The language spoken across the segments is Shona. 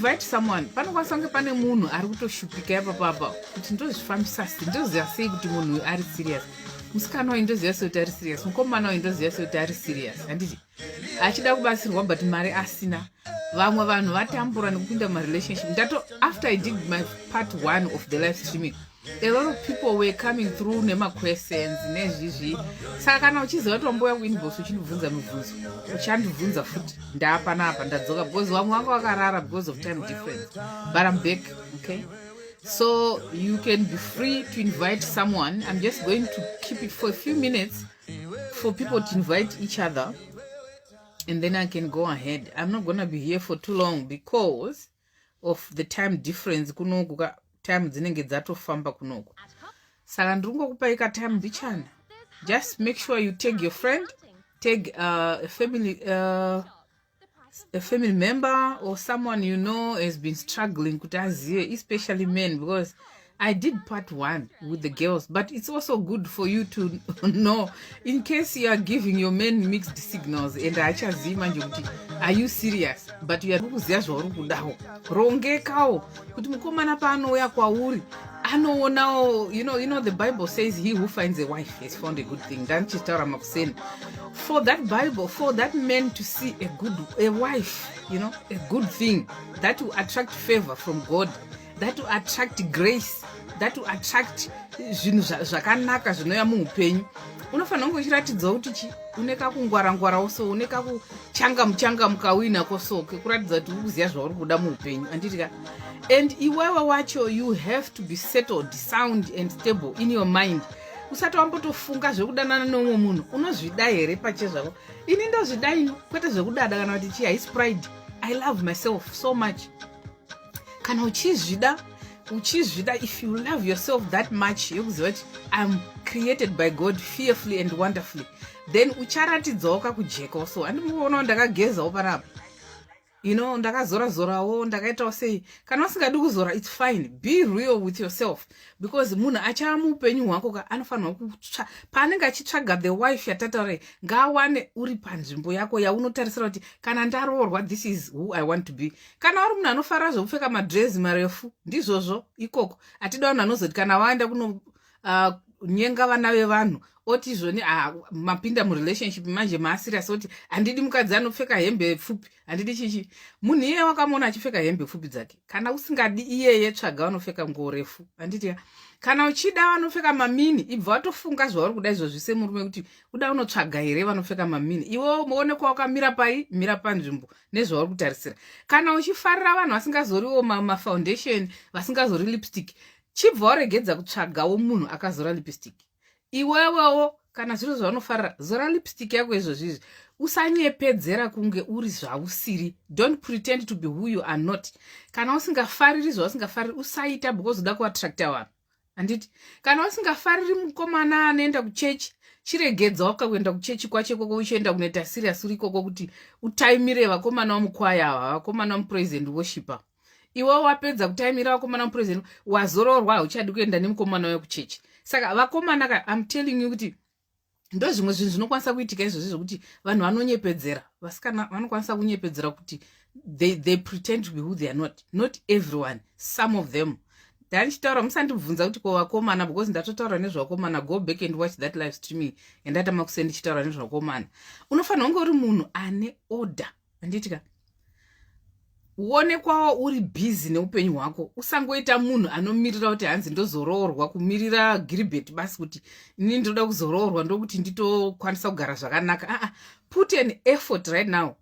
Invite someone. Panokwanisa kunge pane munhu ari kutoshupika ipapapa kuti ndozvifambisa sei, ndoziva sei kuti munhu uyu ari serious, musikana uyu ndoziva sei kuti ari serious, mukomana uyu ndoziva sei kuti ari serious, handiti? Achida kubatsirwa but mari asina. Vamwe vanhu vatambura nekupinda mumarelationship. Ndato after I did my part one of the live streaming, a lot of people were coming through nemaquestions nezvizvi. Saka kana uchiziva kuti wambouya kuinbox uchindibvunza mibvunzo, uchandibvunza futi ndaapanapa ndadzoka, because vamwe vanga vakarara because of time difference, but I'm back, okay? So you can be free to invite someone. I'm just going to keep it for a few minutes for people to invite each other and then I can go ahead. I'm not gonna be here for too long because of the time difference. Kunoku ka time dzinenge dzatofamba kunoku, saka ndiri kungokupai katime mbichana. Just make sure you tag your friend, tag a family member or someone you know has been struggling kuti azive, especially men, because I did part one with the girls, but it's also good for you to know in case you are giving your men mixed signals and haachazivi manje kuti are you serious, but you are kuziva zvauri kudawo. Rongekawo kuti mukomana paanouya kwauri anoonawo. You know the Bible says he who finds a wife has found a good thing. Ndandichitaura makuseni, for that Bible, for that man to see a good a wife, a good thing that will attract favor from God, that will attract grace, that will attract zvinhu zvakanaka zvinouya muupenyu, unofanira kunge uchiratidzawo kuti chi une kakungwarangwarawo, so une kakuchangamuchangamu kauinako, so kekuratidza kuti uri kuziva zvauri kuda muupenyu, handiti ka? And iwewe wacho, you have to be settled, sound and stable in your mind usati wambotofunga zvekudanana neumwe munhu. Unozvida here pachezvako? Ini ndozvida ino, kwete zvekudada kana kuti chii, haisi pride. I love myself so much. Kana uchizvida, uchizvida, if you love yourself that much yekuziva kuti I'm created by God fearfully and wonderfully, then ucharatidzawo kakujekawo. So handimuonawo ndakagezawo panapa, ndakazora zorawo, ndakaitawo sei. Kana usingadi kuzora, it's fine. Be real with yourself, because munhu achava muupenyu hwako ka anofanirwa kutsva paanenge achitsvaga the wife yatataura, ngaawane uri panzvimbo yako yaunotarisira kuti kana ndaroorwa, this is who I want to be. Kana uri munhu anofarira zvekupfeka madrezi marefu, ndizvozvo ikoko. Hatida vanhu anozoti kana waenda kuno nyenga vana vevanhu oti izvoni, ah, mapinda murelationship manje maaserious, oti handidi mukadzi anopfeka hembe pfupi, handidi chichi. Munhu iyeye wakamuona achipfeka hembe pfupi dzake. Kana usingadi iyeye, tsvaga vanopfeka nguo refu, handiti? Kana uchida vanopfeka mamini, ibva watofunga zvauri kuda izvozvi semurume, kuti uda unotsvaga here vanopfeka mamini. Iwe onekwa wakamira pai, mira panzvimbo nezvauri kutarisira. Kana uchifarira vanhu vasingazoriwo mafoundation, vasingazori lipstick, chibva waregedza kutsvagawo munhu akazora lipstick. Iwewewo kana zviro zvaunofarira, zora lipstick yako izvozvizvi. Usanyepedzera kunge uri zvausiri. Don't pretend to be who you are not. Kana usingafariri zvausingafariri, usaita because uda kuattracta vanhu, handiti? Kana usingafariri mukomana anoenda kuchechi, chiregedza waka kuenda kuchechi kwacho ikoko, uchienda kunoita serious uri ikoko kuti utaimire vakomana vamukwaya ava, vakomana vamupraise and worship. Iwe wapedza kutaimira vakomana vamupraise, wazororwa, hauchadi kuenda nemukomana wekuchechi. Saka vakomana ka, I'm telling you kuti ndo zvimwe zvinhu zvinokwanisa kuitika izvozvi zvokuti vanhu vanonyepedzera, vasikana vanokwanisa kunyepedzera kuti they pretend to be who they are not. Not everyone, some of them. Ndandichitaura, musandibvunza kuti ko vakomana, because ndatotaura nezvakomana. Go back and watch that live streaming yandatama kuse ndichitaura nezvakomana. Unofanira kunge uri munhu ane order, handiti ka? Uonekwawo uri busy neupenyu hwako. Usangoita munhu anomirira kuti hanzi ndozoroorwa, kumirira giribet basi kuti ini ndoda kuzoroorwa ndokuti nditokwanisa kugara zvakanaka. Aa, put an effort right now.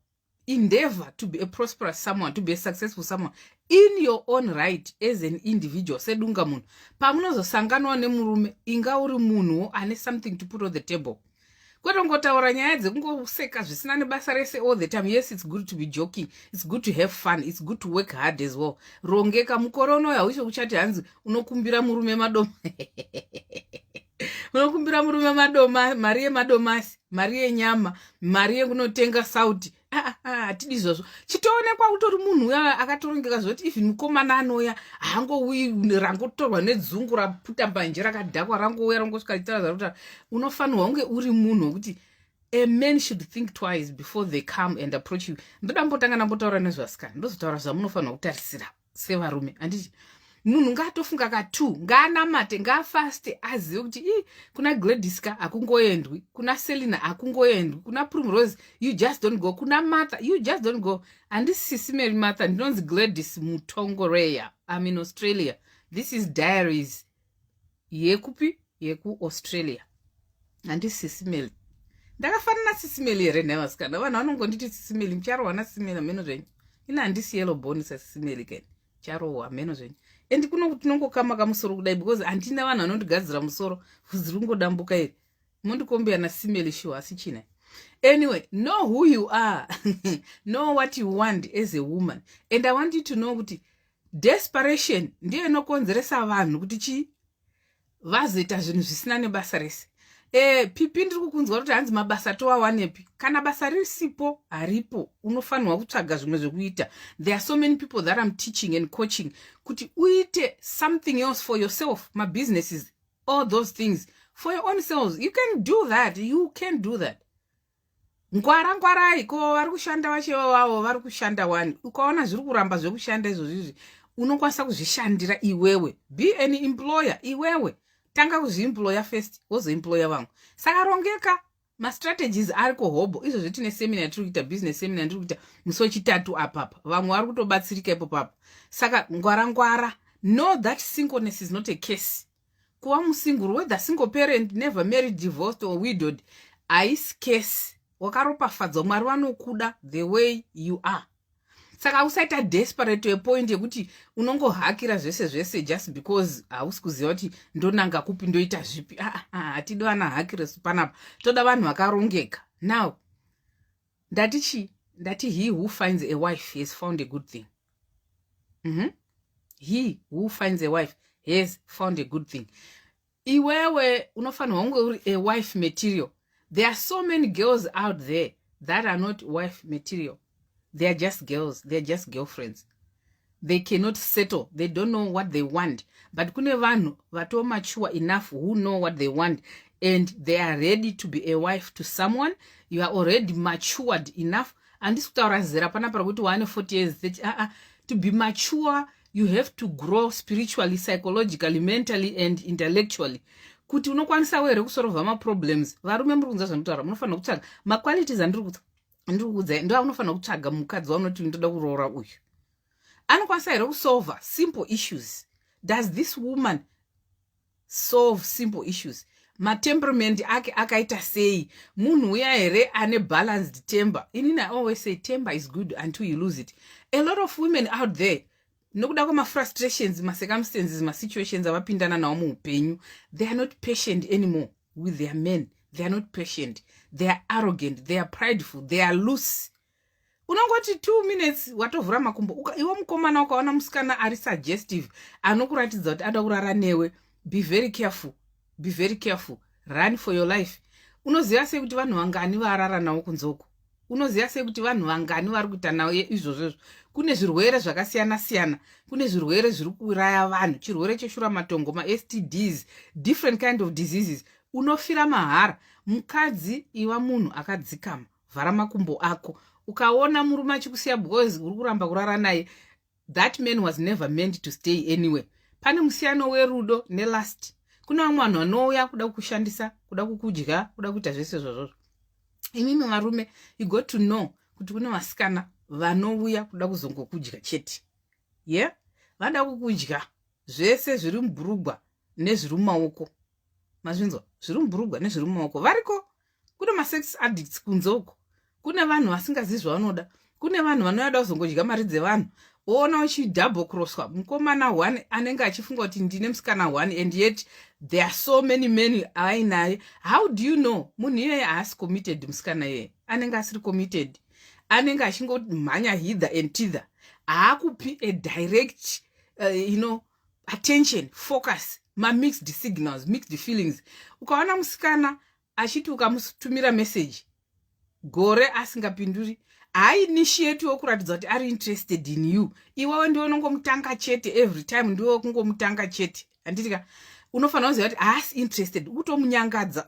Endeavor to be a prosperous someone, to be a successful someone in your own right as an individual, sedunga munhu. Pamunozosanganwa nemurume, inga uri munhuwo ane something to put on the table, kwete kungotaura nyaya dzekungoseka zvisina nebasa rese all the time. Yes, it's good to be joking, it's good to have fun, it's good to work hard as well. Rongeka. Mukore unoyo haucho kuchati hanzi unokumbira murume madoma, unokumbira murume madoma, mari yemadomasi, mari yenyama, mari yekunotenga sauti. Ah, ah, hatidi izvozvo. Chitoonekwa utori munhu uya akatorongeka zvoti even mukomana anouya haangouyi rangotorwa nedzungu, raputa mbanje, rakadhakwa, rangouya rangosvika richitaura zvakuta. Unofanirwa kunge uri munhu wekuti A man should think twice before they come and approach you. Ndoda mbotanga ndambotaura nezvasikana, ndozotaura zvamunofanira kutarisira sevarume, handiti? Munhu ngaatofunga ka2, ngaanamate, ngaafaste, azive kuti i kuna Gladys ka hakungoendwi, kuna Selina hakungoendwi, kuna Primrose you just don't go, kuna Martha you just don't go. Handisi Sisi Mary Martha, ndinonzi Gladys Mutongoreya. I'm in Australia. This is Diaries yekupi? YekuAustralia. Handisi Sisi Mary. Ndakafanana Sisi Mary here nhai vasikana? Vanhu vanongonditi Sisi Mary. Mucharohwa naSisi Mary, mheno zvenyu. Ina handisi yellow bone saSisi Mary kani. Charohwa, mheno zvenyu. And kuno tinongokama kamusoro kudai because handina vanhu vanondigadzira musoro. Vhudzi ringodambuka iri, mondikombeya naSisi Mary sure, asi china. Anyway, know who you are, know what you want as a woman. And I want you to know kuti desperation ndiyo inokonzeresa vanhu kuti chii? Vazoita zvinhu zvisina nebasa rese. Pipi, ndiri kukunzwa kuti hanzi mabasa towawanepi? Kana basa risipo, haripo. Unofanirwa kutsvaga zvimwe zvekuita. There are so many people that I'm teaching and coaching kuti uite something else for yourself, mabusinesses, all those things for your own selves. You can do that, you can do that. Ngwara, ngwarai. Ko vari kushanda vachevo vavo vari kushanda wani. Ukaona zviri kuramba zvekushanda izvozvizvi, unokwanisa kuzvishandira iwewe. Be an employer iwewe. Tanga kuzviemploya first, wozoemploya vamwe. Saka rongeka, mastrategies ari kuhobho. Izvozvi tine seminar yatiri kuita, business seminar ndiri kuita musi wechitatu apapa. Vamwe vari kutobatsirika ipo papa. Saka ngwara, ngwara. Know that singleness is not a case. Kuva musinguru, whether single parent, never married, divorced or widowed, haisi case. Wakaropafadzwa, Mwari vanokuda the way you are. Saka usaita desperate to a point yekuti unongohakira zvese zvese just because hausi kuziva kuti ndonanga kupi, ndoita zvipi. Ah, ah, ah, hatidi vana hakiresu panapa, toda vanhu vakarongeka. Now ndati chii? Ndati he who finds a wife has found a good thing. He who finds a wife has found a good thing. Iwewe unofanirwa kunge uri a wife material. There are so many girls out there that are not wife material. They are just girls, they are just girlfriends. They cannot settle, they don't know what they want. But kune vanhu vatomature enough who know what they want and they are ready to be a wife to someone. You are already matured enough. Handisi kutaura zera panapa rekuti waane 40 years, 30. To be mature, you have to grow spiritually, psychologically, mentally and intellectually, kuti unokwanisawo here kusolva maproblems. Varume, muri kunzwa zvandinotaura? Munofanira kutsvaga maqualities andiri kuudzai, ndo aunofanira kutsvaga mukadzi waunoti ndoda kuroora uyu. Anokwanisa here kusolva simple issues? Does this woman solve simple issues? Matemperament ake akaita sei? Munhu uya here ane balanced temper? Inini I always say temper is good until you lose it. A lot of women out there, nokuda kwemafrustrations, macircumstances, masituations avapindana nawo muupenyu, they are not patient anymore with their men. They are not patient, they are arrogant, they are prideful, they are loose. Unongoti 2 minutes watovhura makumbo. Iwe mukomana, ukaona musikana ari suggestive, anokuratidza kuti ada kurara newe, be very careful, be very careful, run for your life. Unoziva sei kuti vanhu vangani varara navo kunzoko? Unoziva sei kuti vanhu vangani vari kuita navo izvozvozvo? Kune zvirwere zvakasiyana siyana, kune zvirwere zviri kuuraya vanhu, chirwere cheshuramatongo, maSTDs, different kind of diseases. Unofira mahara. Mukadzi, iva munhu akadzikama, vhara makumbo ako. Ukaona murume achikusiya because uri kuramba kurara naye, that man was never meant to stay anyway. Pane musiyano werudo nelust. Kuna vamwe vanhu vanouya kuda kukushandisa, kuda kukudya, kuda kuita zvese izvozvozvo. Imimi varume, you got to know kuti kune vasikana vanouya kuda kuzongokudya chete. Ye, yeah? Vada kukudya zvese zviri mubhurugwa nezviri mumaoko. Mazvinzwa? Zviri mubhurugwa nezviri mumaoko. Variko, kune masex addicts kunze uko. Kune vanhu vasingazivi zvavanoda, kune vanhu vanoyada kuzongodya mari dzevanhu. Oona uchidouble crosswa, mukomana one anenge achifunga kuti ndine musikana one, and yet there are so many men ainaye. How do you know? Munhu iyeye haasi committed. Musikana iyeye anenge asiri committed, anenge achingomhanya hither and tither. Haakupi a direct attention, focus, mamixed signals, mixed feelings. Ukaona musikana achiti ukamutumira message gore asingapinduri, haainitiatewo kuratidza kuti ari interested in you, iwewe ndiwe unongomutanga chete. Every time ndiwe kungomutanga chete, handiti ka? Unofanira kuziva kuti haasi interested, ukutomunyangadza.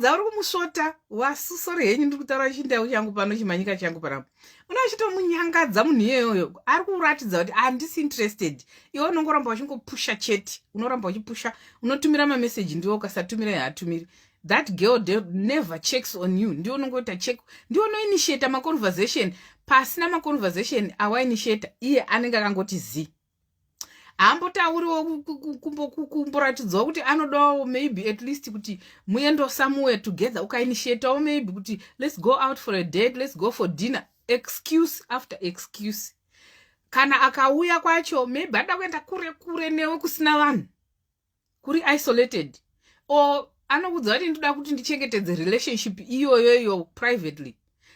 Kutimunyangadza, uri kumusvota wasusori henyu. Ndiri kutaura chindau changu pano, chimanyika changu panapa. Una uchitomunyangadza munhu iyeyoyo, ari kuratidza kuti handisi interested. Iwe unongoramba uchingopusha chete, unoramba uchipusha, unotumira mameseji, ndiwe ukasatumira haatumiri. That girl never checks on you. Ndiwe unongoita check, ndiwe unoinitiata maconversation. Pasina maconversation awainitiata, iye anenge akangoti zii, haambotauriwo kumboratidzawo kuti anodawo maybe at least kuti muendo somewhere together. Ukainitiatawo maybe kuti let's go out for a date, let's go for dinner, excuse after excuse. Kana akauya kwacho, maybe ada kuenda kure kure newe, kusina vanhu, kuri isolated, or anokuudza kuti ndoda kuti ndichengetedze relationship iyoyoyo privately.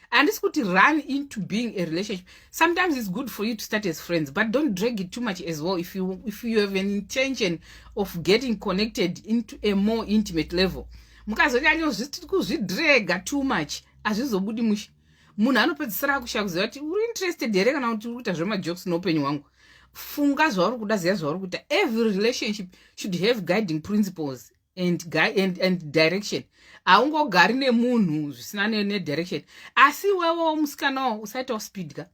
Handisi kuti run into being a relationship. Sometimes it's good for you to start as friends, but don't drag it too much as well. If you have an intention of getting connected into a more intimate level, mukazonyanya kuzvidrega too much, hazvizobudi mushe. Munhu anopedzisira akushaya kuziva kuti uri interested here kana kuti uri kuita zvemajokes neupenyu hwangu. Funga zvauri kuda, ziva zvauri kuita. Every relationship should have guiding principles and direction. Haungogari nemunhu zvisina nedirection. Asi iwewo musikanawo usaitawo speed ka.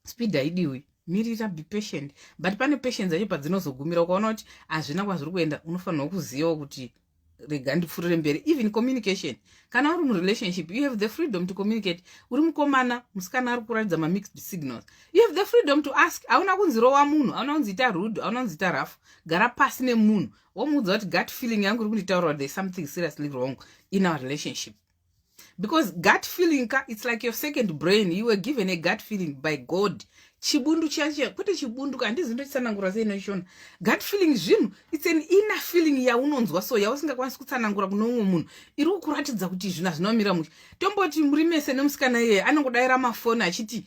Speed haidiwi, mirira, be patient. But pane patience yacho padzinozogumira. Ukaona kuti hazvina kwazviri kuenda, unofanirwa kuzivawo kuti rega ndipfuurire mberi. Even communication, kana uri murelationship, you have the freedom to communicate. Uri mukomana, musikana ari kuratidza mamixed signals, you have the freedom to ask. Hauna kunzi rowa munhu, hauna kunzi ita rude, hauna kunzi ita rough. Gara pasi nemunhu, womuudza kuti gut feeling yangu iri kunditaura kuti there's something seriously wrong in our relationship, because gut feeling ka, it's like your second brain. You were given a gut feeling by God. Chibundu chiya chiya, kwete chibundu ka, handizi ndochitsanangura sei neshona. Gut feeling zvinhu, it's an inner feeling yaunonzwa, so yausingakwanisi kutsanangura kune umwe munhu, iri kukuratidza kuti zvinhu hazvinomira mushe. Tomboti muri mese nemusikana iyeye, anongodayira mafoni achiti,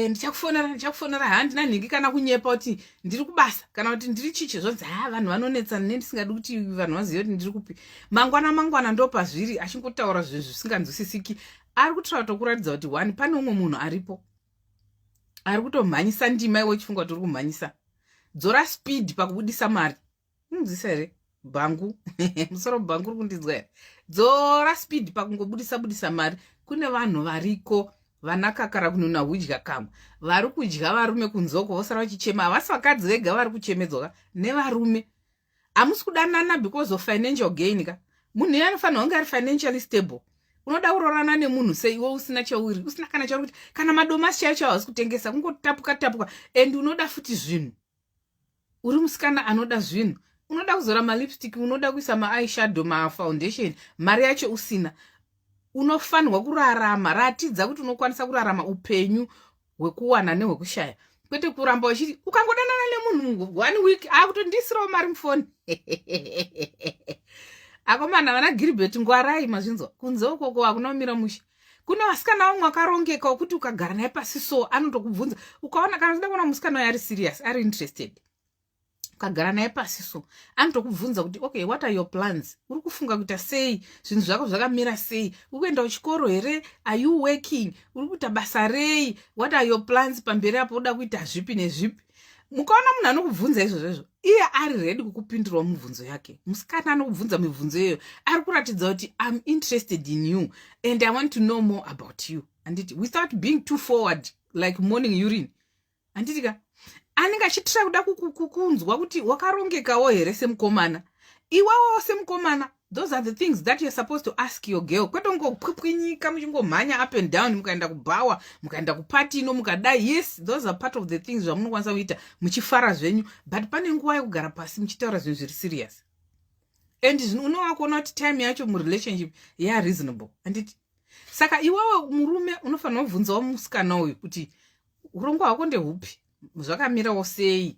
"Ndichakufonera, ndichakufonera, handina nhingi," kana kunyepa kuti ndiri kubasa kana kuti ndiri chichi. Zvonzi, "Ha, vanhu vanonetsana nendisingadi kuti vanhu vazive kuti ndiri kupi." Mangwana mangwana ndo pazviri, achingotaura zvinhu zvisinganzwisisiki. Ari kutora tokuratidza kuti one, pane umwe munhu aripo ari kutomhanyisa ndima, iwe uchifunga kuti uri kumhanyisa. Dzora speed pakubudisa mari. Unonzwisa here bhangu? Musoro bhangu uri kundinzwa here? Dzora speed pakungobudisa budisa mari. Kune vanhu variko vanakakara kununa hudya kamwe, vari kudya varume kunzoko, vosara vachichema. Havasi vakadzi vega vari kuchemedzwa, nevarume. Hamusi kudanana because of financial gain ka. Munhu iye anofanirwa kunge ari financially stable. Unoda kurorana nemunhu sei iwe usina chauri, usina kana chauri kuti, kana madomasi chaiyo chaiwo hausi kutengesa, kungotapuka tapuka? And unoda futi zvinhu, uri musikana anoda zvinhu, unoda kuzora malipstick, unoda kuisa maeyeshadow, mafoundation, mari yacho usina. Unofanirwa kurarama, ratidza kuti unokwanisa kurarama upenyu hwekuwana nehwekushaya, kwete kuramba uchiti ukangodanana nemunhu one week akutondisirawo mari mufoni. Akomana, vana Giribheti, ngwarai, mazvinzwa? Kunze ukoko hakuna kumira mushe. Kune vasikana vamwe vakarongeka wekuti ukagara naye pasi so, anotokubvunza. Ukaona, kana uchida kuona musikana uyo ari serious, ari interested, ukagara naye pasi so, anotokubvunza kuti, "Okay, what are your plans? Uri kufunga kuita sei? Zvinhu zvako zvakamira sei? Uri kuenda kuchikoro here? Are you working? Uri kuita basa rei? What are your plans pamberi apo? Uda kuita zvipi nezvipi?" Mukaona munhu anokubvunza izvozvo, iye ari ready kukupindurawo mibvunzo yake. Musikana anokubvunza mibvunzo iyoyo ari kuratidza kuti I'm interested in you and I want to know more about you, handiti? Without being too forward like morning urine, handiti ka? Anenge achitira kuda kunzwa kuti wakarongekawo here semukomana. Iwewo semukomana, those are the things that you're supposed to ask your girl, kwete kungopwipwinyika muchingomhanya up and down, mukaenda kubhawa, mukaenda kupati ino, mukadai. Yes, those are part of the things zvamunokwanisa kuita muchifara zvenyu, but pane nguva yekugara pasi muchitaura zvinhu zviri serious. And unova kuona kuti time yacho murelationship yareasonable, handiti? Saka iwewe murume unofanira kubvunzawo musikana uyu kuti urongwa hwako ndehupi, zvakamirawo sei,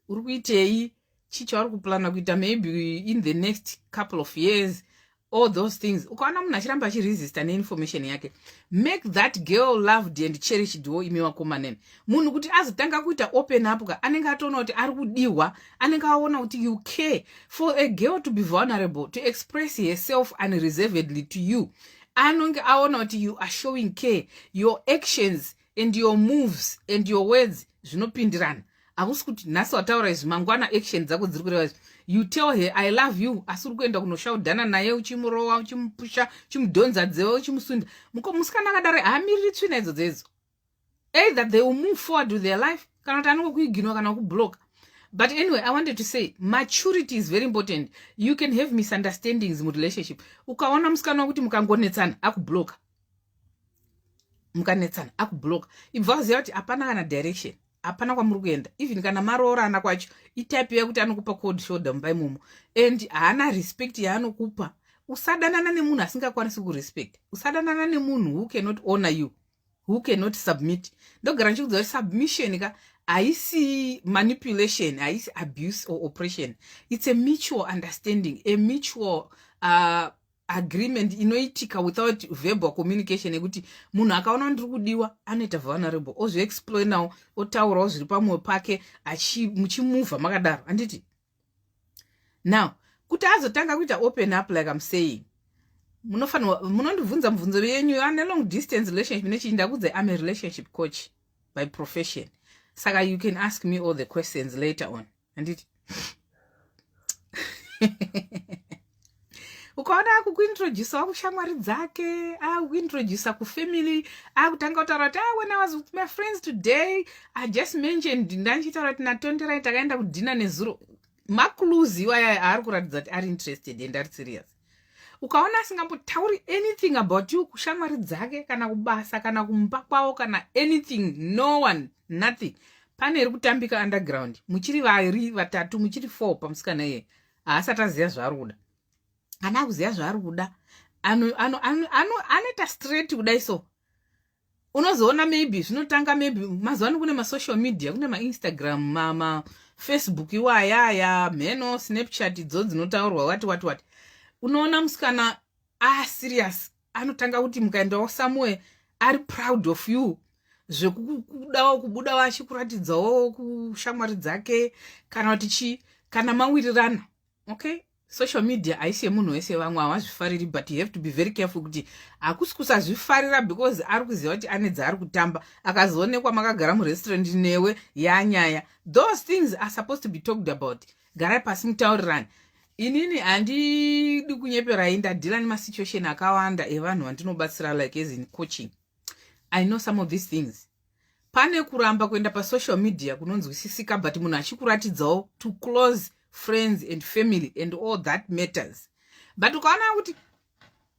uri kuitei, chii chauri kuplana kuita maybe in the next couple of years, all those things. Ukaona munhu achiramba achiresista neinformation yake, make that girl loved and cherished wo. Imi vakomaneni, munhu kuti azotanga kuita open up ka, anenge atoona kuti ari kudiwa, anenge aona kuti you care. For a girl to be vulnerable, to express herself unreservedly to you, anonge aona kuti you are showing care. Your actions and your moves and your words zvinopindirana. Hakusi kuti nhasi wataura izvi, mangwana action dzako dziri kureva izvi. You tell her, "I love you," asi uri kuenda kunoshaudhana naye, uchimurowa, uchimupusha, uchimudhonza dzewe, uchimusunda. Musikana akadaro haamiriri tsvina idzo dzedzo. Either they will move forward with their life, kana kuti anongokuignora kana kublocka. But anyway, I wanted to say maturity is very important. You can have misunderstandings murelationship. Ukaona musikana wekuti mukangonetsana akublocka, mukanetsana akublocka, ibva waziva kuti hapana kana direction, hapana kwamuri kuenda. Even kana maroorana kwacho, itype yekuti anokupa cold shoulder mumba imomo and haana respect yaanokupa. Usadanana nemunhu asingakwanisi kurespect. Usadanana nemunhu who cannot honor you, who cannot submit. Ndogara ndichikudza kuti submission ka haisi manipulation, haisi abuse or oppression. It's a mutual understanding, a mutual agreement inoitika without verbal communication, yekuti munhu akaona ndiri kudiwa anoita vulnerable, ozviexplainawo, otaurawo zviri pamwoyo pake, muchimuvha makadaro, handiti? Now, kuti azotanga kuita open up, like I'm saying, munofanirwa munondibvunza mubvunzo yenyu ane long distance relationship nechii. Ndakudza, I'm a relationship coach by profession, saka you can ask me all the questions later on, handiti? Ukaona akukuintroducawo kushamwari dzake, akukuintroduca kufamily, akutanga kutaura kuti, "Ah, when I was with my friends today, I just mentioned, ndandichitaura kuti naTonderai takaenda kudinner nezuro," maclues iwaya aari kuratidza kuti ari interested and ari serious. Ukaona asingambotauri anything about you kushamwari dzake, kana kubasa, kana kumba kwavo, kana anything, no one, nothing, pane iri kutambika underground. Muchiri vari vatatu, muchiri four pamusikana iyeye, haasati aziva zvaari kuda. Kana akuziva zvaari kuda, anoita straight kudai. So unozoona maybe zvinotanga, maybe mazuva ano kune masocial media, kune maInstagram, maFacebook iwayaya, mheno Snapchat idzo dzinotaurwa, wati wati wati. Unoona musikana aserious anotanga kuti mukaendawo somewhere, ari proud of you, zvekudawo kubudawo achikuratidzawo kushamwari dzake, kana kuti chii, kana mawirirana. Okay, social media haisi yemunhu wese, vamwe havazvifariri, but you have to be very careful kuti hakusi kusazvifarira because ari kuziva kuti ane dzaari kutamba. Akazoonekwa makagara murestaurant newe, yanyaya. Those things are supposed to be talked about. Garai pasi, mutaurirani. Inini handidi kunyeperai, ndadeala nemasituation akawanda evanhu vandinobatsira, like as in coaching. I know some of these things. Pane kuramba kuenda pasocial media kunonzwisisika, but munhu achikuratidzawo to close friends and family and all that matters. But ukaona kuti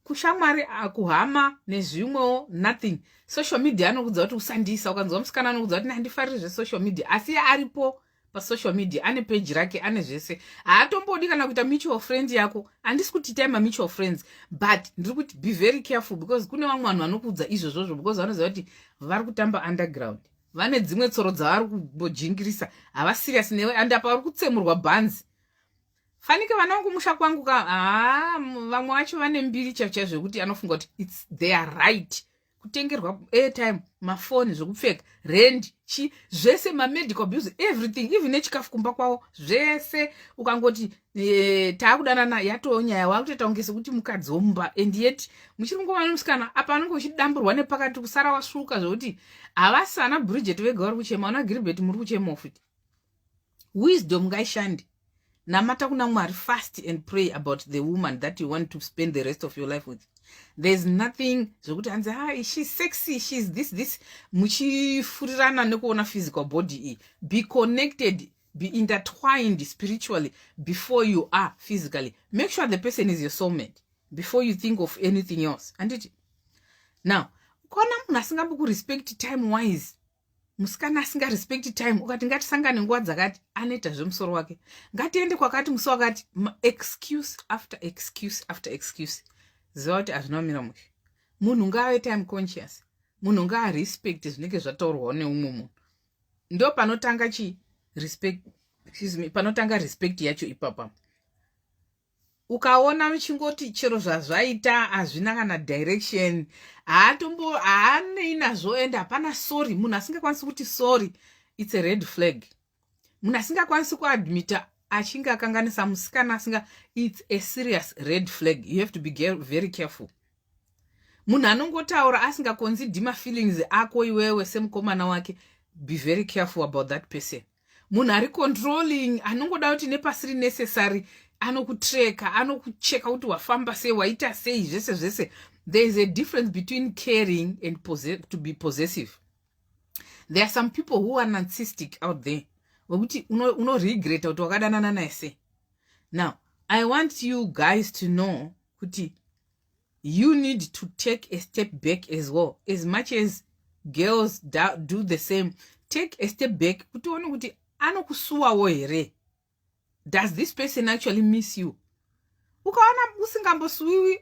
kushamwari, kuhama nezvimwewo, nothing, social media anokudza kuti usandisa. Ukanzwa musikana anokudza kuti, "Handifariri zvesocial media," asi aripo pasocial media, ane peji rake, ane zvese, haatombodi kana kuita mutual friend yako. Handisi kuti itai mamutual friends, but ndiri kuti be very careful, because kune vamwe vanhu vanokuudza izvozvozvo because vanoziva kuti vari kutamba underground, vane dzimwe tsoro dzavari kumbojingirisa, havaserious newe, and apa vari kutsemurwa bhanzi. Fanike vana vangu kwangu ka, ha, vamwe vacho vane mbiri chaizvo chaizvo zvekuti anofunga kuti it's their right kutengerwa airtime, mafoni, zvekupfeka, rent, chi zvese, mamedical bills, everything, even nechikafu kumba kwavo zvese. Ukangoti taakudanana, yatoo nyaya, wakutoita kunge sekuti mukadzi womumba, and yet muchiri kungova nemusikana. Apa anenge uchidamburwa nepakati, kusara wasvuka, zvokuti havasi ana Bridget vega vari kuchema, ana Gilbert muri kuchemawo futi. Wisdom ngaishande. Namata kuna Mwari, fast and pray about the woman that you want to spend the rest of your life with. There's nothing zvekuti hanzi, "Ah, she's sexy, she's this this," muchifurirana nekuona physical body iyi. Be connected, be intertwined spiritually before you are physically. Make sure the person is your soulmate before you think of anything else, handiti? Now, ukaona munhu asingambokurespect time wise, musikana asingarespecti time, ukati ngatisangane nguva dzakati, anoita zvemusoro wake, ngatiende kwakati musi wakati, excuse after excuse after excuse, ziva kuti hazvina kumira mushe. Munhu ngaave time conscious, munhu ngaarespect zvinenge zvataurwawo neumwe munhu. Ndo panotanga chi respect, excuse me, panotanga respect yacho ipapa. Ukaona muchingoti chero zvazvaita hazvina kana direction, haatombo haanei nazvo, ende hapana sorry. Munhu asingakwanisi kuti sorry, it's a red flag. Munhu asingakwanisi kuadmita achinge akanganisa, musikana asinga, it's a serious red flag. You have to be very careful. Munhu anongotaura asingaconsideri mafeelings ako iwewe semukomana wake, be very careful about that person. Munhu ari controlling, anongoda kuti nepasiri necessary anokutreka, anokucheka kuti wafamba sei, waita sei, zvese zvese. There is a difference between caring and to be possessive. There are some people who are narcissistic out there, wekuti unoregreta kuti wakadanana naye sei. Now I want you guys to know kuti you need to take a step back as well. As much as girls do the same, take a step back kuti uone kuti anokusuwawo here. Does this person actually miss you? Ukaona usingambosuwiwi,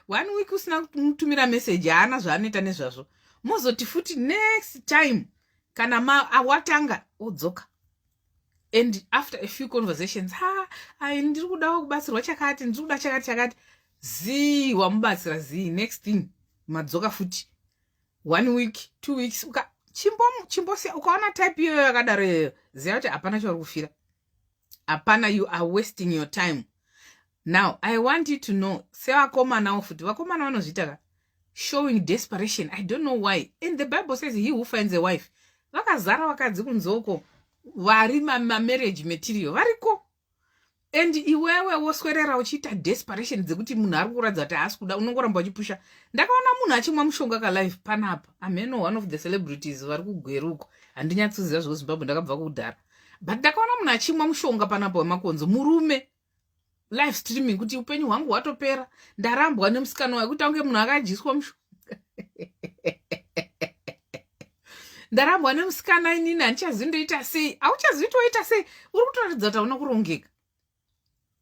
one week usina kumutumira message, haana zvaanoita nezvazvo. Mozoti futi next time kana watanga odzoka, and after a few conversations, "Ha, ai, ndiri kudawo kubatsirwa chakati, ndiri kuda chakati chakati." Zii, wamubatsira zii. Next thing madzoka futi one week, 2 weeks. Uka chimbosiya. Ukaona type iyoyo yakadaro iyoyo, ziva kuti hapana chauri kufira, hapana. You are wasting your time. Now I want you to know, sevakomanawo futi, vakomana vanozviita ka showing desperation. I don't know why. And the Bible says he who finds a wife, vakazara vakadzi kunzoko vari mamarriage material variko, and iwewe woswerera uchiita desperation dzekuti munhu ari kuratidza kuti haasi kuda, unongoramba uchipusha. Ndakaona munhu achimwa mushonga kalive panapa, ameno, one of the celebrities vari kuGweruko. Handinyatsoziva zvoZimbabwe, ndakabva kudhara, but ndakaona munhu achimwa mushonga panapa wemakonzo, murume, live streaming, kuti upenyu hwangu hwatopera, ndarambwa nemusikana wayo, kuti ange munhu akadyiswa mushonga. Ndarambwa nemusikana inini, handichazivi ndoita sei. Hauchazivi toita sei? Uri kutoratidza kuti hauna kurongeka.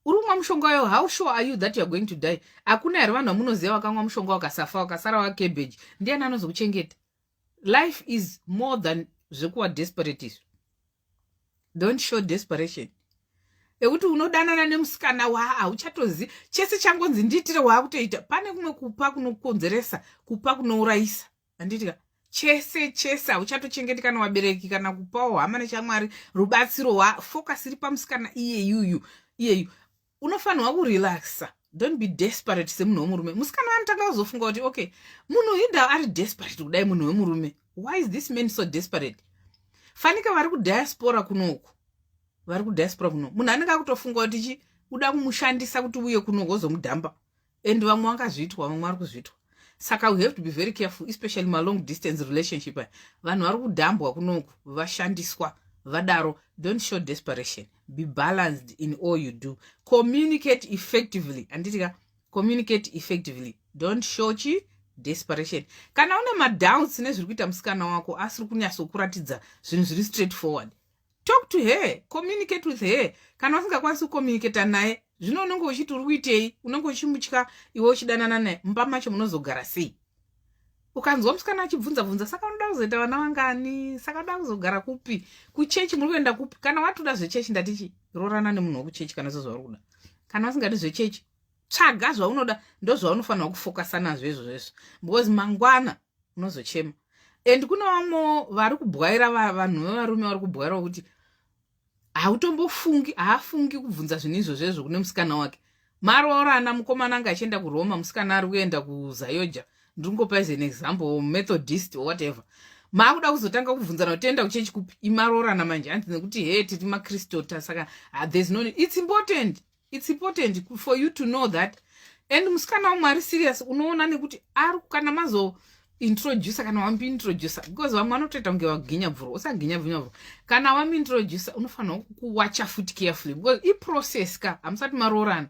Uri kumwa mushonga wayo, how sure are you that you are going to die? Hakuna here vanhu vamunoziva vakamwa mushonga wakasafa, wakasara wacabbage? Ndiani anozokuchengeta? Life is more than zvekuwa desperate izvi. Don't show desperation ekuti unodanana nemusikana wa hauchatozivi chese changonzi ndiitire, waakutoita. Pane kumwe kupa kunokonzeresa, kupa kunourayisa, handiti ka? Chese chese hauchatochengeti, kana vabereki, kana kupawo hama nechamwari rubatsiro. Wa focus iri pamusikana iyeyuyu iyeyu. Unofanirwa kurelaxa. Don't be desperate semunhu wemurume. Musikana anotanga kuzofunga kuti, okay, munhu hinda ari desperate kudai, munhu wemurume, why is this man so desperate? Fanika vari kudiaspora kunoku, vari kudiaspora kuno, munhu anenge akutofunga kuti chi uda kumushandisa kuti uye kunoku wozomudhamba. And vamwe vangazviitwa, vamwe vari kuzviitwa. Saka we have to be very careful, especially malong distance relationship aya. Vanhu vari kudhambwa kunoku, vashandiswa vadaro. Don't show desperation. Be balanced in all you do. Communicate effectively, handiti ka? Communicate effectively. Don't show chi desperation. Kana une madoubts nezviri kuita musikana wako, asiri kunyatsokuratidza zvinhu zviri straight forward, talk to her, communicate with her. Kana usingakwanisi kucommunicata naye, zvino unenge uchiti uri kuitei? Unenge uchimutya iwe uchidanana naye. Mumba macho munozogara sei? Ukanzwa musikana achibvunza bvunza, "Saka unoda kuzoita vana vangani? Saka unoda kuzogara kupi? Kuchechi muri kuenda kupi?" Kana watoda zvechechi, ndatichi rorana nemunhu wekuchechi kana sezvauri kuda. Kana usingadi zvechechi, tsvaga zvaunoda. Ndo zvaunofanirwa kufocusa nazvo izvozvezvo, because mangwana unozochema. And kune vamwe vari kubwaira, vanhu vevarume vari kubwaira kuti hautombofungi, haafungi kubvunza zvinhu izvozvezvo kune musikana wake. Maroorana, mukomana anga achienda kuRoma, musikana ari kuenda kuZAOGA, ndiri as an example, Methodist or whatever. Maakuda kuzotanga kubvunzana kuti enda kuchechi kupi. Imaroorana manje, hanzi nekuti he, tiri makristota, saka there's no, it's important, it's important for you to know that. And musikana wamwe ari serious, unoona nekuti ari kana mazo introducer, kana wamuintroducer, because vamwe vanotoita kunge vaginya bvuro. Usaginya bvunya bvuro. Kana wamuintroducer, unofanirwa kuwacha futi carefully, because iprocess ka, hamusati maroorana.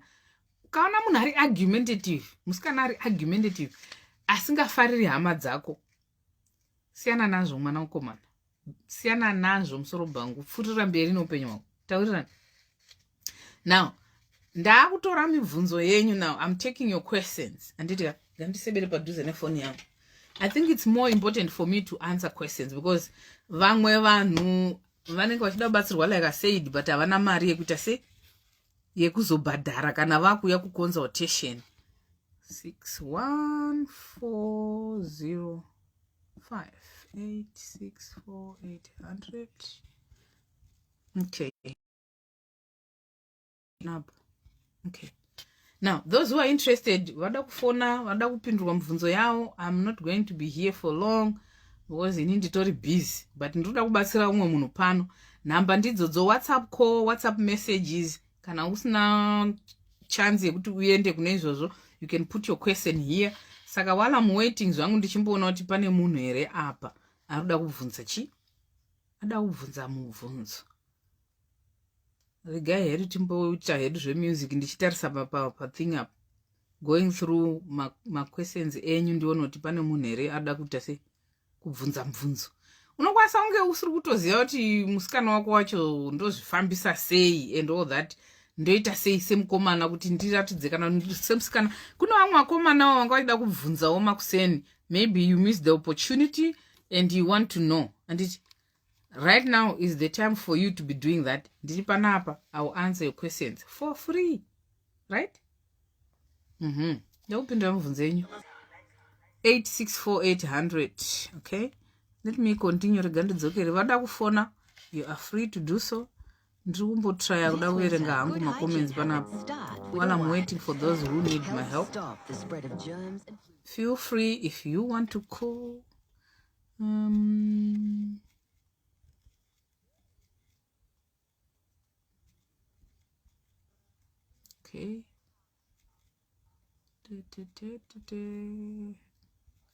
Ukaona munhu ari argumentative, musikana ari argumentative, asingafariri hama dzako, siyana nazvo, mwana mukomana, siyana nazvo, musoro bhangu, pfuurira mberi neupenyu hwako. Taurirani. Now ndaakutora mibvunzo yenyu. Now I'm taking your questions, handiti? Ngandisebere padhuze nefoni yangu. I think it's more important for me to answer questions because vamwe vanhu vanenge vachida kubatsirwa, like I said, but havana mari yekuita se yekuzobhadhara kana vakuuya kuconsultation. 61405864800. Okay. Nap. Okay, now those who are interested, vada kufona, vada kupindurwa mibvunzo yavo, I'm not going to be here for long because ini nditori busy, but ndinoda kubatsira umwe munhu pano. Nhamba ndidzodzo, WhatsApp call, WhatsApp messages. Kana usina chance yekuti uende kune izvozvo, you can put your question here. Saka while I'm waiting zvangu, ndichimboona kuti pane munhu here apa ari kuda kubvunza chi ada kubvunza mubvunzo. Regai hedu timboita hedu zvemusic, ndichitarisa pathing up, going through maquestions enyu, ndione kuti pane munhu here ada kuita sei, kubvunza mubvunzo. Unokwanisa kunge usiri kutoziva kuti musikana wako wacho ndozvifambisa sei and all that, ndoita sei semukomana kuti ndiratidze, kana semusikana. Kune vamwe vakomanawo vanga vachida kubvunzawo makuseni. Maybe you miss the opportunity and you want to know, anditi? Right now is the time for you to be doing that. Ndiri panapa, I will answer your questions for free, right? Ndakupindura mubvunzo yenyu. 864 800. Okay, let me continue. Rega ndidzokere. Vada kufona, you are free to do so. Ndiri kumbotraya kuda kuverenga hangu macomments panapa while I'm waiting for those who need my help. Feel free if you want to call. Okay.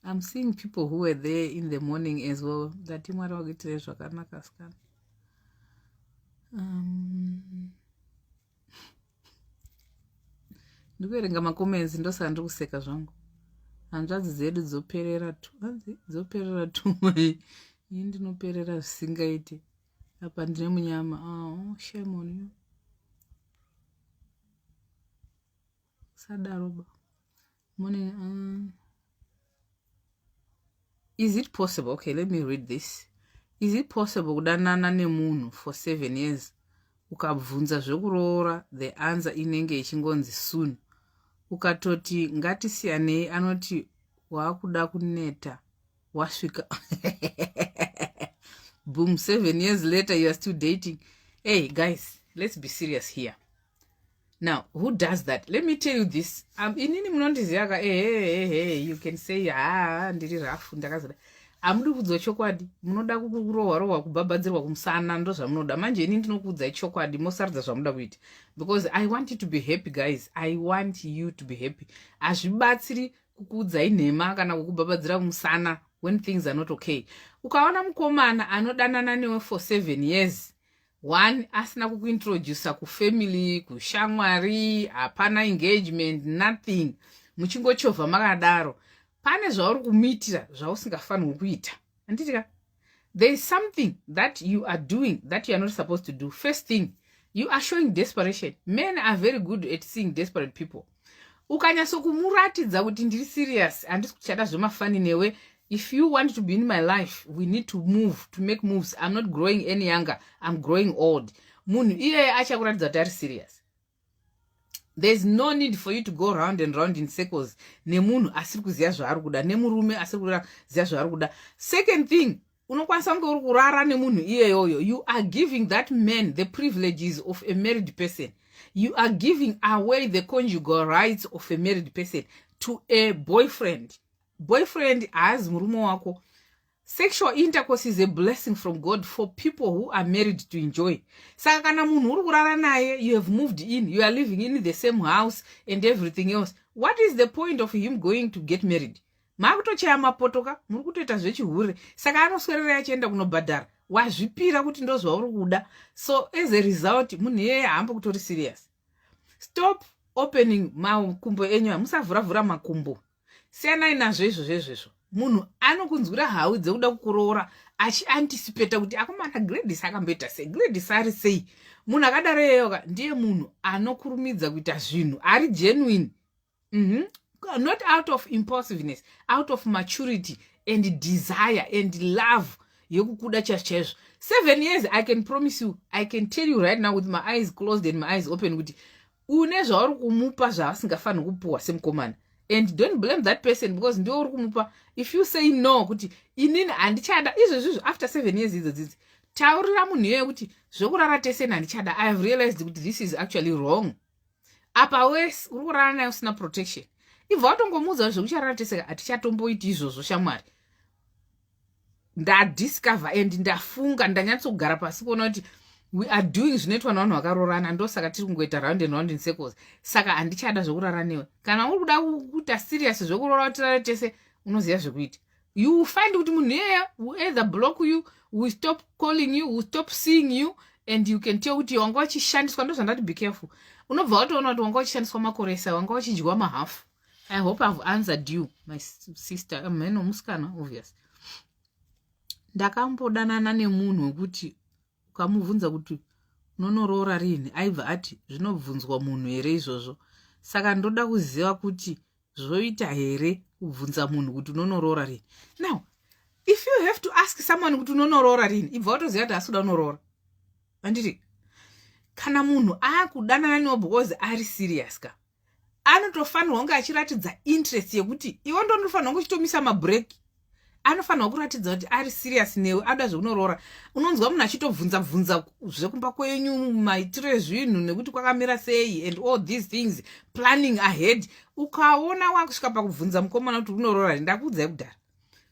I'm seeing people who were there in the morning as well. Ndati Mwari wakuitire zvakanaka, sikana. Ndikuverenga macomments, ndosaka ndiri kuseka zvangu. Hanzvadzi dzedu dzoperera, hanzi dzoperera tumai. Ini ndinoperera zvisingaiti apa, ndine munyama. Oh, shame on you, sadaro ba. Morning. Is it possible? Okay, let me read this. Is it possible kudanana nemunhu for 7 years, ukabvunza zvekuroora, the answer inenge ichingonzi soon? Ukatoti ngatisiyanei, anoti waakuda kuneta wasvika. Boom, 7 years later you are still dating. Hey guys, let's be serious here now. Who does that? Let me tell you this. Inini munondiziva ka. Ehehehe, you can say, "Ha, ndiri rafu, ndakazoda." Hamudi kuudzwa chokwadi, munoda kurohwa rohwa, kubhabhadzirwa kumusana, ndo zvamunoda. Manje ini ndinokuudzai chokwadi, mosaridza zvamunoda kuita, because I want you to be happy, guys. I want you to be happy. Hazvibatsiri kukuudzai nhema kana kukubhabhadzira kumusana when things are not okay. Ukaona mukomana anodanana newe for 7 years, one, asina kukuintroduca kufamily, kushamwari, hapana engagement, nothing, muchingochovha makadaro, pane zvauri kumuitira zvausingafanirwi kuita, handiti ka? There is something that you are doing that you are not supposed to do. First thing, you are showing desperation. Men are very good at seeing desperate people. Ukanyatso-kumuratidza kuti ndiri serious, handisi kuchada zvemafani newe, if you want to be in my life, we need to move, to make moves, I'm not growing any younger, I'm growing old, munhu iyeye achakuratidza kuti ari serious. There's no need for you to go round and round in circles nemunhu asiri kuziva zvaari kuda, nemurume asiri kuziva zvaari kuda. Second thing, unokwanisa kunge uri kurara nemunhu iyeyoyo. You are giving that man the privileges of a married person. You are giving away the conjugal rights of a married person to a boyfriend. Boyfriend haazi murume wako. Sexual intercourse is a blessing from God for people who are married to enjoy. Saka kana munhu uri kurara naye, you have moved in, you are living in the same house and everything else, what is the point of him going to get married? Maakutochaya mapotoka, muri kutoita zvechihure. Saka anoswerera achienda kunobhadhara, wazvipira kuti ndo zvauri kuda. So as a result, munhu iyeye haambo kutori serious. Stop opening makumbo enyu, musavhuravhura makumbo, siyanai nazvo izvozvo. Izvezvo munhu anokunzwira hau dzekuda kukuroora achianticipata kuti akomana Gladys akamboita sei, Gladys ari sei. Munhu akadaro iyeyoka ndiye munhu anokurumidza kuita zvinhu ari genuine, Not out of impulsiveness, out of maturity and desire and love yekukuda chaizvo chaizvo. 7 years, I can promise you, I can tell you right now with my eyes closed and my eyes open, kuti une zvauri kumupa zvaasingafaniri kupuhwa semukomana. And don't blame that person, because ndiwe uri kumupa. If you say no, kuti inini handichada izvezvizvo, after 7 years idzodzidzi, taurira munhu iyoyo kuti zvokurara teseni handichada, I have realized kuti this is actually wrong. Apa wese uri kurara naye usina protection, ibva watongomuudza zvekucharara tese, hatichatomboiti izvozvo, shamwari. Ndadiscover and ndafunga, ndanyatsogara pasi kuona kuti we are doing zvinoitwa navanhu vakaroorana. Ndosaka tiri kungoita round and round in circles. Saka handichada zvokurara newe. Kana uri kuda kuita serious zvokuroora, kuti tirare tese, unoziva zvekuita. You will find kuti munhu iyeye will either block you, will stop calling you, will stop seeing you, and you can tell kuti wanga uchishandiswa. Ndo zvandati, be careful. Unobva watoona kuti wanga uchishandiswa makore esa, wanga uchidyiwa mahafu. I hope I've answered you, my sister. Mheno musikana, obvious. Ndakambodanana nemunhu wekuti ukamubvunza kuti unonoroora rini, aibva ati, "Zvinobvunzwa munhu here izvozvo?" Saka ndoda kuziva kuti zvoita here kubvunza munhu kuti unonoroora rini. Now, if you have to ask someone kuti unonoroora rini, ibva watoziva kuti asi kuda unoroora, handiti? Kana munhu akudanana newo because ari serious ka, anotofanirwa kunge achiratidza interest yekuti iwe ndonofanirwa kunge uchitomisa mabreki. Anofanirwa kuratidza kuti ari serious newe, ada zvekunoroora. Unonzwa munhu achitobvunza bvunza zvekumba kwenyu, maitiro ezvinhu, nekuti kwakamira sei, and all these things, planning ahead. Ukaona wakusvika pakubvunza mukomana kuti unoroora, ndakuudzai kudhara,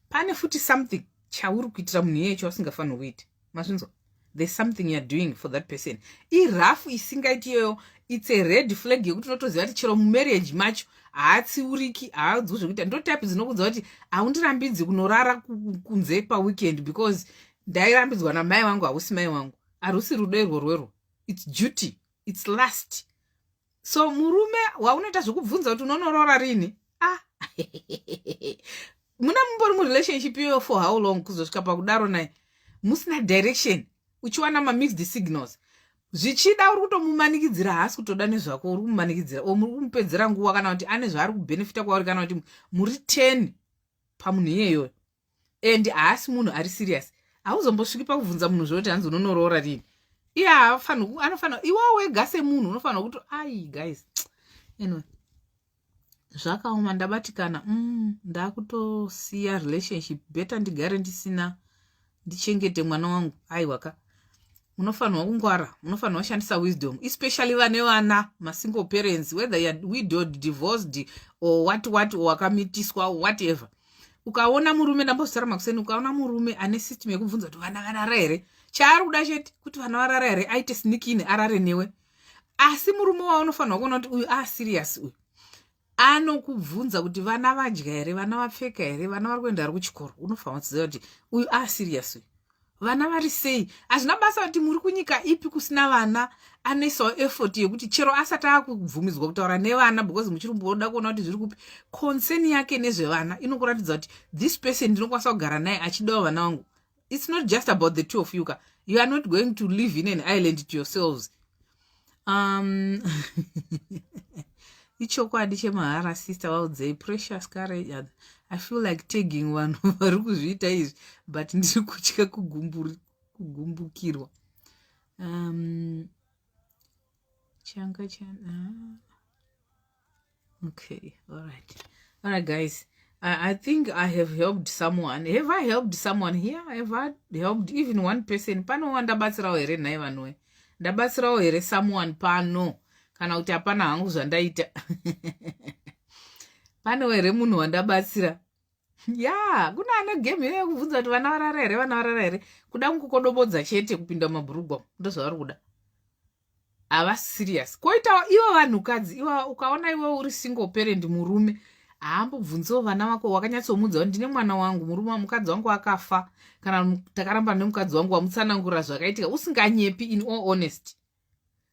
pane futi something chauri kuitira munhu iyeye chausingafaniri kuita. Mazvinzwa? There's something you are doing for that person. Irafu isingaiti iyoyo. It's a red flag yekuti unotoziva kuti chero mumarriage macho haatsiuriki, haadziwi zvekuita. Ndo type dzinokudza kuti, "Haundirambidzi kunorara kunze paweekend because ndairambidzwa namai vangu." Hausi mai vangu, harusi rudo irwo rwerwo. It's duty, it's lust. So murume waunoita zvekubvunza kuti unonoroora rini, ah, muna mumbori murelationship iyoyo for how long kuzosvika pakudaro naye musina direction, uchiwana mamixed signals? Zvichida uri kutomumanikidzira, haasi kutoda nezvako. Uri kumumanikidzira o muri kumupedzera nguva, kana kuti ane zvaari kubhenefita kwauri, kana kuti muri 10 pamunhu iyeyoyo and haasi munhu ari serious. Hauzombosviki pakubvunza munhu zvoti hanzi unonoroora rini. Iye anofanira, iwewo wega semunhu unofanira kuti, ai guys, anyway, zvakaoma, ndabatikana. Ndakutosiya relationship, better ndigare ndisina, ndichengete mwana wangu. Aiwaka, munofanirwa kungwara, munofanirwa kushandisa wisdom, especially vane vana, masingle parents, whether you are widowed, divorced or what what, or wakamitiswa, whatever. Ukaona murume, ndambozvitaura makuseni, ukaona murume ane system yekubvunza kuti vana varara here, chaari kuda chete kuti vana varara here, aite sneak in arare newe. Asi murume waunofanirwa kuona kuti uyu aserious, uyu anokubvunza kuti vana vadya here, vana vapfeka here, vana vari kuenda ari kuchikoro. Unofanira kuziva kuti uyu aserious, uyu vana vari sei. Hazvina basa kuti muri kunyika ipi kusina vana, anoisawo effort yekuti chero asati akubvumidzwa kutaura nevana, because muchiri kumboda kuona kuti zviri kupi, concern yake nezvevana inokuratidza kuti this person ndinokwanisa kugara naye achidawo vana vangu. It's not just about the two of you ka. You are not going to live in an island to yourselves. Ichokwadi chemahara, sister waudzei Precious Kare. I feel like tagging vanhu vari kuzviita izvi, but ndiri kutya kugumbukirwa. Changa cha, ah. Okay, all right guys, I think I have helped someone. Have I helped someone here? Have I helped even one person pano? Wandabatsirawo here nhai vanhuwe? Ndabatsirawo here someone pano, kana kuti hapana hangu zvandaita? Panewo here munhu wandabatsira? Ya, kuna ane game iyo yekubvunza kuti vana varara here, vana varara here, kuda kungokodobodza chete kupinda mumabhurugwa. Ndozvavari kuda, havasi serious. Koitawo ivo vanhukadzi ivo, ukaona iwe uri single parent, murume haambobvunziwo vana vako, wakanyatsomudza kuti ndine mwana wangu, murume, mukadzi wangu akafa, kana takaramba nemukadzi wangu, wamutsanangurira zvakaitika usinganyepi, in all honesty,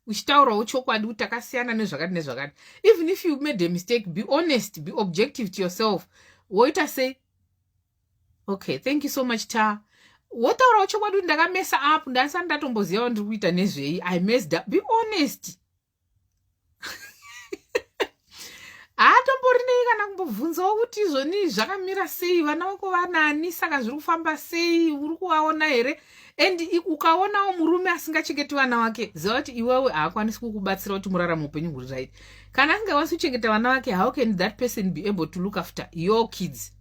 uchitaurawo chokwadi kuti takasiyana nezvakati nezvakati. Even if you made a mistake, be honest, be objective to yourself. Woita sei? Okay, thank you so much. Ta wotaurawo chokwadi kuti ndakamesa up, ndasati ndatombozivawo ndiri kuita nezvei, I messed up. Be honest. Haatomborinei kana kumbobvunzawo kuti izvoni zvakamira sei, vana vako vanani, saka zviri kufamba sei, uri kuvaona here? And ukaonawo murume asingachengeti vana vake, ziva kuti iwewe haakwanisi kukubatsira kuti murarama upenyu huri right. Kana asingakwanisi kuchengeta vana vake, how can that person be able to look after your kids?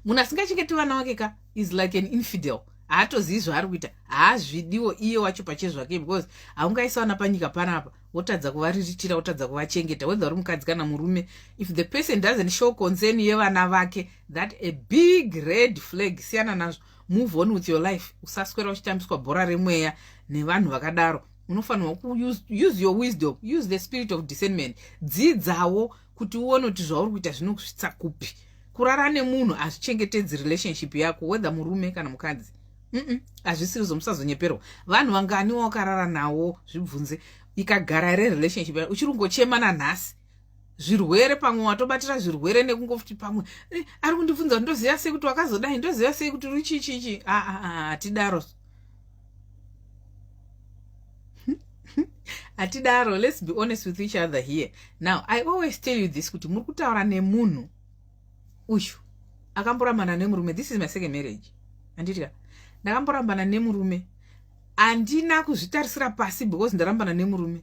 Munhu asingachengeti vana vake ka is like an infidel. Haatozivi zvaari kuita, haazvidiwo iye wacho pachezvake, because haungaisa vana panyika panapa wotadza kuvariritira, wotadza kuvachengeta, whether uri mukadzi kana murume. If the person doesn't show concern yevana vake, that a big red flag. Siyana nazvo, move on with your life. Usaswera uchitambiswa bhora remweya nevanhu vakadaro. Unofanirwa kuuse your wisdom, use the spirit of discernment. Dzidzawo kuti uone kuti zvauri kuita zvinokusvitsa kupi. Kurara nemunhu hazvichengetedzi relationship yako, whether murume kana mukadzi. Hazvisiri zomusazonyeperwa. Vanhu vangani wakarara nawo? Zvibvunze, ikagara rerelationship uchiri kungochema nanhasi? Zvirwere, pamwe watobatira zvirwere nekungofuti pamwe ari kundibvunza kuti ndoziva sei kuti wakazodai, ndoziva sei kuti uri chichichi. Hatidaro, hatidaro. Let's be honest with each other here. Now, I always tell you this, kuti muri kutaura nemunhu uyu akamborambana nemurume. This is my second marriage, handiti? Ndakamborambana nemurume. Handina kuzvitarisira pasi because ndarambana nemurume.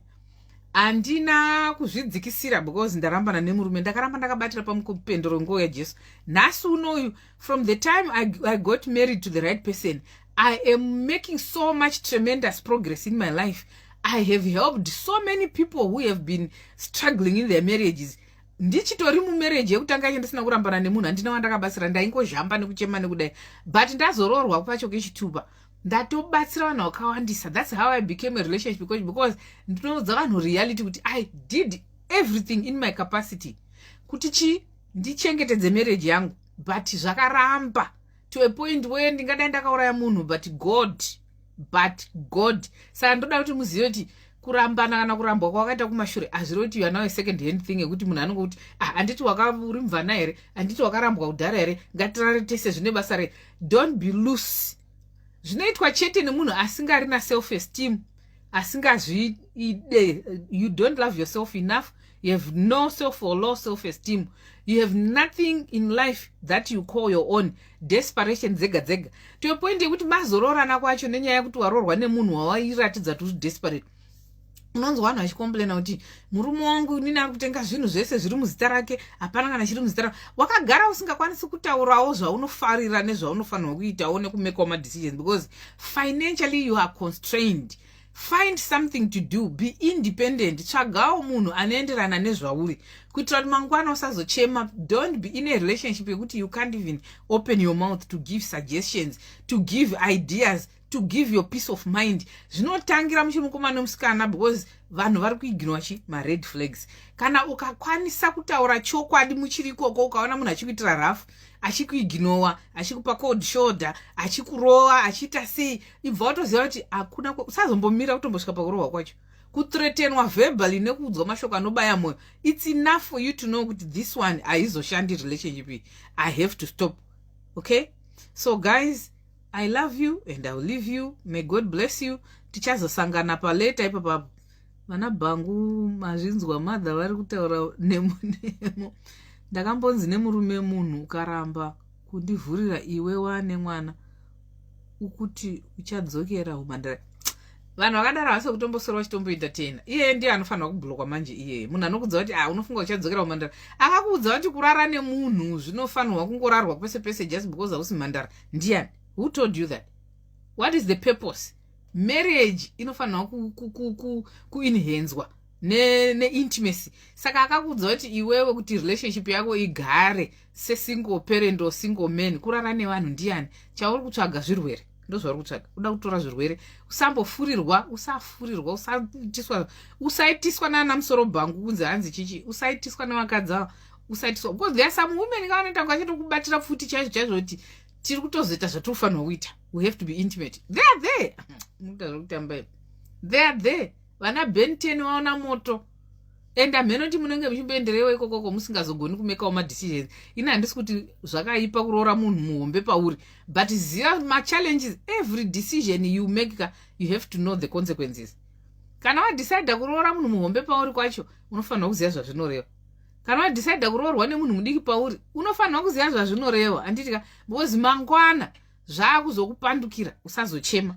Handina kuzvidzikisira because ndarambana nemurume. Ndakaramba ndakabatira pamupendero nguo yaJesu. Nhasi unoyu, from the time I got married to the right person, I am making so much tremendous progress in my life. I have helped so many people who have been struggling in their marriages. Ndichitori mumarriage yekutanga yacho, ndisina kurambana nemunhu, handina wandakabatsira. Ndaingozhamba nekuchema nekudai, but ndazoroorwa pacho kechitupa, ndatobatsira vanhu vakawandisa. That's how I became a relationship coach, because ndinoudza vanhu reality kuti I did everything in my capacity kuti chi ndichengetedze marriage yangu, but zvakaramba to a point where ndingadai ndakauraya munhu, but God, but God. Saka ndoda kuti muzive kuti kurambana kana kurambwa kwakaita kumashure hazviri kuti you are now a second hand thing yekuti munhu anongokuti, "Ah, handiti uri mubvana here? Handiti wakarambwa kudhara here? Ngatirare tese, zvine basa rei?" Don't be loose. Zvinoitwa chete nemunhu asingarina self esteem, asingazviide. You don't love yourself enough. You have no self or low self esteem. You have nothing in life that you call your own. Desperation dzega dzega, to a point yekuti mazororana kwacho nenyaya yekuti waroorwa nemunhu wawairatidza kuti uri desperate. Unonzwa vanhu vachicomplaina kuti murume wangu nini ari kutenga zvinhu zvese zviri muzita rake, hapana kana chiri muzita rake. Wakagara usingakwanisi kutaurawo zvaunofarira nezvaunofanirwa kuitawo nekumekawo madecisions because financially you are constrained. Find something to do, be independent. Tsvagawo munhu anoenderana nezvauri kuitira kuti mangwana usazochema. Don't be in a relationship yekuti you can't even open your mouth to give suggestions, to give ideas, to give your peace of mind. Zvinotangira muchiri mukomana nemusikana, because vanhu vari kuignora chi mared flags. Kana ukakwanisa kutaura chokwadi muchiri ikoko, ukaona munhu achikuitira rafu, achikuignora, achikupa cold shoulder, achikurova, achiita sei, ibva watoziva kuti hakuna. Usazombomira kutombosvika pakurohwa kwacho. Kuthreatenwa verbally nekuudzwa mashoko anobaya mwoyo, it's enough for you to know kuti this one haizoshandi relationship iyi, I have to stop. Okay, so guys, I love you and I will leave you. May God bless you. Tichazosangana paleta ipapapo. Vana bhangu, mazvinzwa, madha vari kutaura nemo nemo. Ndakambonzi nemurume, munhu ukaramba kundivhurira iwe wane mwana, ukuti uchadzokera umhandara. Vanhu vakadaro havasi kutombosora vachitomboita tena. Iyeye ndiye anofanirwa kublockwa manje. Iyeye munhu anokudza kuti, "Ah, unofunga uchadzokera umhandara," akakuudza kuti kurara nemunhu zvinofanirwa kungorarwa pese pese just because hausi mhandara ndiani? Who told you that? What is the purpose? Marriage inofanirwa kuenhancwa neintimacy. Saka akakuudza kuti iwewe, kuti relationship yako igare sesingle parent or single man, kurara nevanhu ndiani? Chauri kutsvaga zvirwere, ndozvauri kutsvaga. Uda kutora zvirwere. Usambofurirwa, usafurirwa, usaitiswa, usaitiswa nana musoro bhangu kunzi hanzi chichi. Usaitiswa nevakadzi ava, usaitiswa, because there are some women kavanoita kunge achitokubatira pfuti chaizvo chaizvo kuti tiri kutozoita zvatinofanirwa kuita, we have to be intimate. They are there, mukuita zvekutamba, they are there. Vana Ben 10 vaona moto. And hamheno kuti munenge muchimboenderewo ikokoko musingazogoni kumekawo madecisions. Ini handisi kuti zvakaipa kuroora munhu muhombe pauri, but ziva machallenges. Every decision you make ka, you have to know the consequences. Kana wadecida kuroora munhu muhombe pauri kwacho, unofanirwa kuziva zvazvinoreva. Kana wadecida kuroorwa nemunhu mudiki pauri, unofanirwa kuziva zvazvinoreva, handiti ka? Because mangwana zvaakuzokupandukira, usazochema.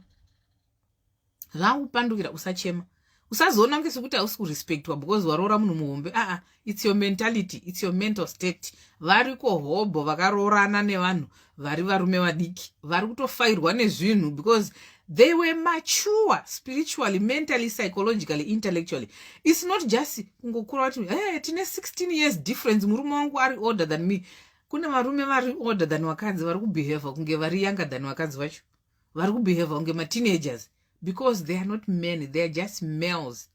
Zvaakupandukira, usachema. Usazoona kunge sekuti hausi kurespectwa because waroora munhu muhombe. Aa, it's your mentality, it's your mental state. Variko hobho vakaroorana nevanhu vari varume vadiki vari kutofairwa nezvinhu because they were mature spiritually, mentally, psychologically, intellectually. It's not just kungokura kuti, "Hey, tine 16 years difference, murume wangu ari older than me." Kune varume vari older than vakadzi vari kubehava kunge vari younger than vakadzi vacho, vari kubehava kunge mateenagers because they are not men, they are just males,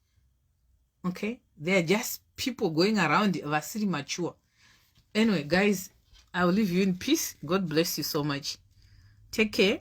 okay? They are just people going around vasiri mature. Anyway, guys, I will leave you in peace. God bless you so much. Take care.